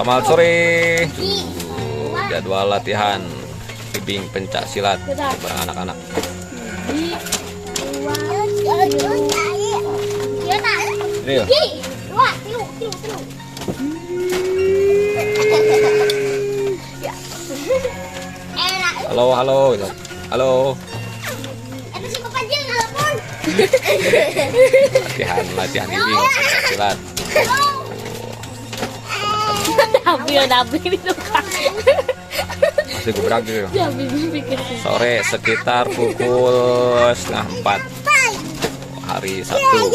Selamat sore. Jadwal latihan tibing pencak silat bareng anak-anak. Real. Halo, halo, halo. Latihan, latihan tibing pencak silat. Masih gubrak gitu. Sore sekitar pukul 3:30 hari Sabtu.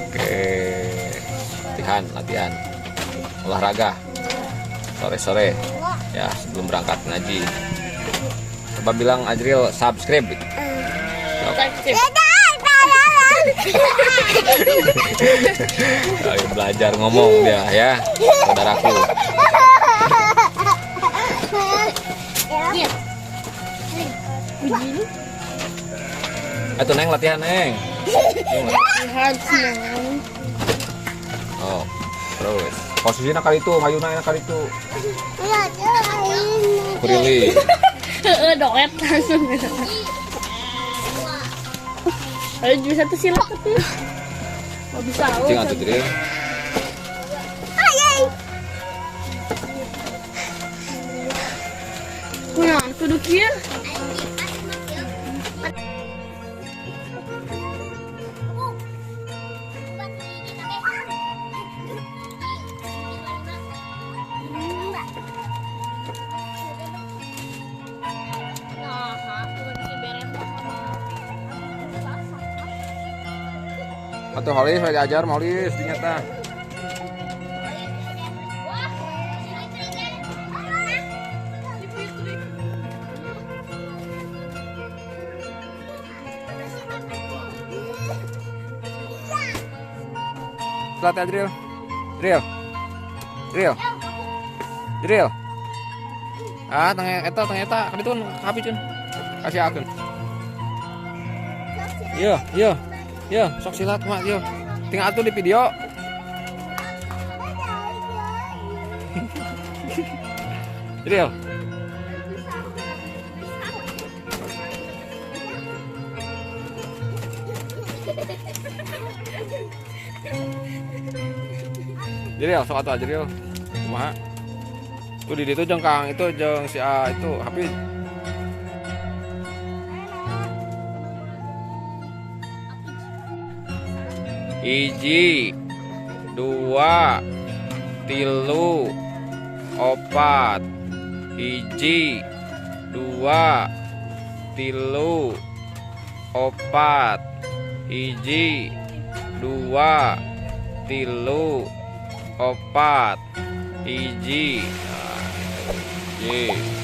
Oke, latihan, latihan olahraga sore-sore ya sebelum berangkat ngaji. Coba bilang Ajril subscribe. Ayo belajar ngomong dia ya, saudaraku. Ayo Neng latihan Neng. Oh, terus posisinya kali itu, ngayuna kali itu. Kurili. Doet langsung. Ayo bisa tuh silat tuh. Mau bisa. Cing atuh Jril. Nah, kudu kieu. Atau Holis lagi ajar Holis dinyata. Latih Adril. Drill. Drill. Drill. Ah, tengah eta kaditu kapi cun. Kasih akun. Iya, iya. Ya, sok silat mak yo. Tinggal atuh di video. Drill. Drill, sok atuh Drill. Kumaha? Tuh di ditu jeung Kang itu jeung si A itu Hafiz. Hiji, dua, tilu, opat. Hiji, dua, tilu, opat. Hiji, dua, tilu, opat. Hiji. Hiji.